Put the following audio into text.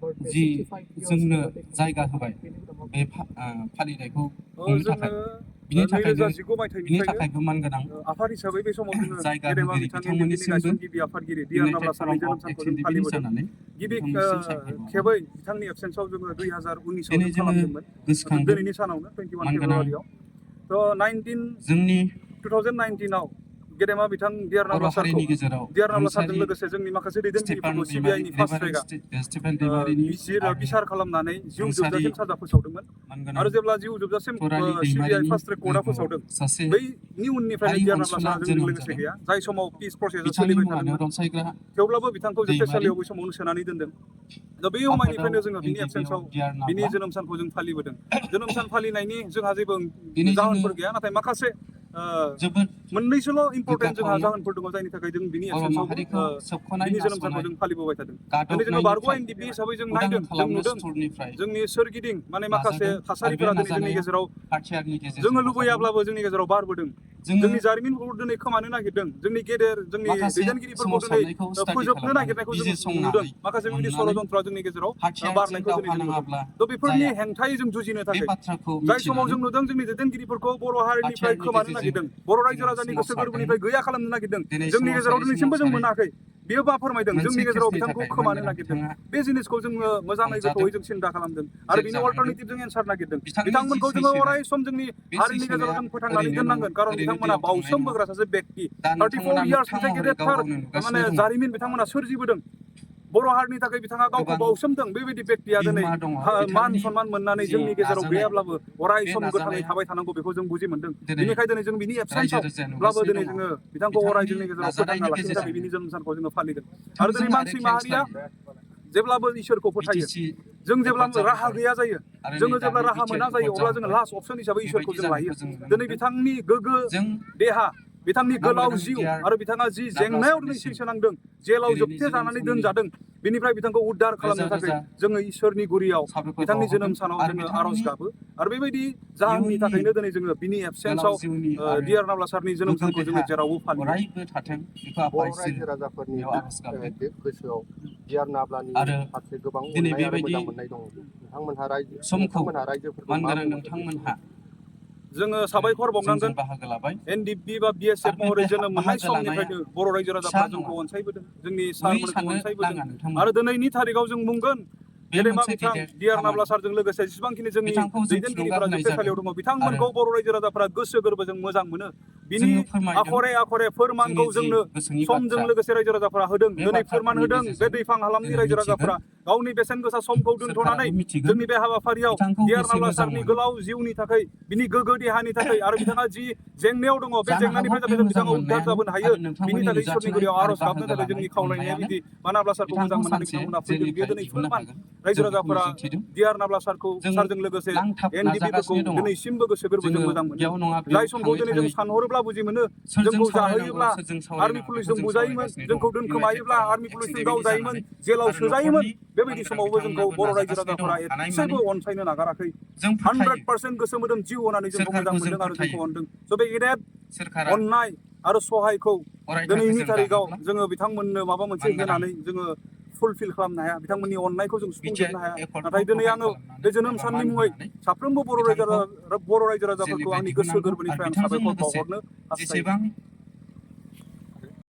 जि जोंनो जायगा होबाय बे फालिथायखौ खुंनो थाखाय बिनि थाखायबो मानगोनां आफाद हिसाबै बे समाव जोङो जायगा गेदेमा होगिरि बिथांनि बिथांमोननिसिमबो गिबि आफादगिरि DR नाब्ला सारनि जोनोम सानखौ जों फालिबोदों। गिबि खेबै बिथांनि एबसेन्सआव जोङो 2019 आव जों खालामदोंमोन। दिनैनि सानावनो 21 फेब्रुवारियाव। जोंनि 2019 आव गेदेमा बिथां DR नाब्ला सारखौ DR नाब्ला सारजों लोगोसे जोंनि माखासे दैदेनगिरिफोरखौ CBI नि फार्स्ट ट्रेकआ बिसार खालामनानै जिउ जोबजासिम साजा फोसावदोंमोन। आरो जेब्ला जिउ जोबजासिम CBI फार्स्ट ट्रेक कर्टआ फोसावदों बैनि उननिफ्रायनो DR नाब्ला सारआ जोंजों लोगोसे गैया। जाय समाव पिस प्रसेसआ सोलिबाय थादोंमोन थेवब्लाबो बिथांखौ जोबथेसालियाव बै समावनो सोनानै दोनदों। दा बे समायनिफ्रायनो जोङो बिनि एबसेन्सआव बिनि जोनोम सानखौ जों फालिबोदों। जोनोम सान फालिनायनि जोंहा जेबो जाहोनफोर गैया, नाथाय माखासे मोननैसोल' इम्परटेन्ट जोंहा जाहोनफोर दङ जायनि थाखाय जों बिनि एबसेन्सआव बिनि जोनोम सानखौ जों फालिबोबाय थादों। दिनै जोङो बारग' NDP हिसाबै जों नायदों, जों नुदों जोंनि सोरगिदिं माने माखासे थासारिफोरा दिनै जोंनि गेजेराव जोङो लुबैयाब्लाबो जोंनि गेजेराव बारबोदों। जोंनि जारिमिनफोरखौ दिनै खोमानो नागिरदों, जोंनि जोंनि दैदेनगिरिफोरखौ दिनै फोजोबनो नागिरनायखौ जों नुदों। माखासे बेबायदि षड़यन्त्रआ जोंनि गेजेराव बारनायखौ दिनै जों नुदों। थ' बेफोरनि हेंथायै जों जुजिनो थाखाय जाय समाव जों नुदों जोंनि दैदेनगिरिफोरखौ बर' हारिनिफ्राय खोमानो नागिरदों, बर' रायजो राजानि गोसो गोरबोनिफ्राय गैया खालामनो नागिरदों, जोंनि गेजेराव दिनैसिमबो जों मोनाखै। बेयो मा फोरमायदों? जोंनि गेजेराव बिथांखौ खोमानो नागिरदों। बे जिनिसखौ जोङो मोजाङै गोथौयै जों सिन्था खालामदों आरो बिनि अल्टारनेटिभ जों एन्सार नागिरदों। बिथांमोनखौ जोङो अराय सम जोंनि हारिनि गेजेराव जों फोथांनानै दोननांगोन, खारन बिथांमोना बावसोम बोग्रा सासे बेक्ति। 34 इयार्स मोनसे गेदेरथार माने जारिमिन बिथांमोना सोरजिबोदों। बर' हारिनि थाखाय बिथाङा गावखौ बावसोमदों। बेबायदि बेक्तिया दिनै मान सन्मान मोननानै जोंनि गेजेराव गैयाब्लाबो अराय सम गोथाङै थाबाय थानांगौ, बेखौ जों बुजि मोनदों। बेनिखायनो दिनै जों बिनि एबसेन्सआवब्लाबो दिनै जोङो बिथांखौ अराय जोंनि गेजेराव फोथांना लाखिनो थाखाय बिनि जोनोम सानखौ जोङो फालिदों। आरो दिनै मानसि माहारिया जेब्लाबो इसोरखौ फोथायो। जों जेब्ला राहा गैया जायो, जोङो जेब्ला राहा मोना जायो, अब्ला जोङो लास्ट अपसन हिसाबै इसोरखौ जों लायो। दिनै बिथांनि गोग्गो देहा, बिथांनि गोलाव जिउ आरो बिथाङा जि जेंनायाव दिनै सैसोनांदों, जेलाव जोबथे जानानै दोनजादों, बिनिफ्राय बिथांखौ उद्धार खालामनो थाखाय जोङो इसोरनि गुरियाव बिथांनि जोनोम सानाव जोङो आर'ज गाबो। आरो बेबायदि जाहोननि थाखायनो दिनै जोङो बिनि एबसेन्सआव DR नाब्ला सारनि जोनोम सानखौ जोङो जेरावबो फालियो। बर' रायजो राजाफोरनि गोसोआव DR नाब्लानि फारसे गोबां अननाय आरो मोजां मोननाय दं। नोंथांमोनहा रायजोफोरखौ मा बुंनो? जोङो साबायखर बावनांगोन। NDP बा BSF महरै जोनोम मोननाय समनिफ्रायनो बर' रायजो राजाफ्रा जोंखौ अनसायबोदों, जोंनि सारमोनखौ अनसायबोदों। आरो दिनैनि थारिखआव जों बुंगोन गेदेमा बिथां DR नाब्ला सारजों लोगोसे जेसेबांखिनि जोंनि दैदेनगिरिफोरा जोबथेसालियाव दङ, बिथांमोनखौ बर' रायजो राजाफ्रा गोसो गोरबोजों मोजां मोनो। बिनि आखरे आखरे फोरमानखौ जोंनो समजों लोगोसे रायजो राजाफ्रा होदों। दिनै फोरमान होदों बे दैफां हालामनि रायजो राजाफ्रा गावनि बेसेन गोसा समखौ दोनथ'नानै जोंनि बे हाबाफारियाव DR नाब्ला सारनि गोलाव जिउनि थाखाय, बिनि गोग्गो देहानि थाखाय आरो बिथाङा जि जेंनायाव दङ बे जेंनानिफ्राय जाहाथे बिथाङा उद्धार जाबोनो हायो, बिनि थाखाय इसोरनि गुरियाव आर'ज गाबनो थाखाय जोंनि खावलायनाया बिदि मा नाब्ला सारखौ मोजां मोननानै बिथांमोना फैदों। बेयो दिनै फोरमान रायजो राजाफोरा DR नाब्ला सारजों लोगोसे NDPफोरखौ दिनैसिमबो गोसो गोरबोजों मोजां मोनो। जाय समखौ दिनै जों सानहरोब्ला बुजि मोनो, जोंखौ जाहोयोब्ला आर्मि पुलिसजों बुजायोमोन, जोंखौ दोनखोमायोब्ला आर्मि पुलिसजों गावजायोमोन, जेलाव सोजायोमोन, बेबायदि समावबो जोंखौ बर' रायजो राजाफोरा एसेबो अनसायनो नागाराखै। 100% गोसो मोदोम जिउ होनानै जोंखौ मोजां मोनदों आरो जोंखौ अनदों। स' बे गेदेर अननाय आरो सहायखौ दिनैनि थारिखआव जोङो बिथांमोननो माबा मोनसे होनानै जोङो फुलफिल खालामनो हाया, बिथांमोननि अननायखौ जों सुफुंजोबनो हाया। नाथाय दिनै आङो बे जोनोम साननि मुङै साफ्रोमबो बर' रायजो राजाफोरखौ आंनि गोसो गोरबोनिफ्राय आं साबायखर बावहरनो हास्थायो।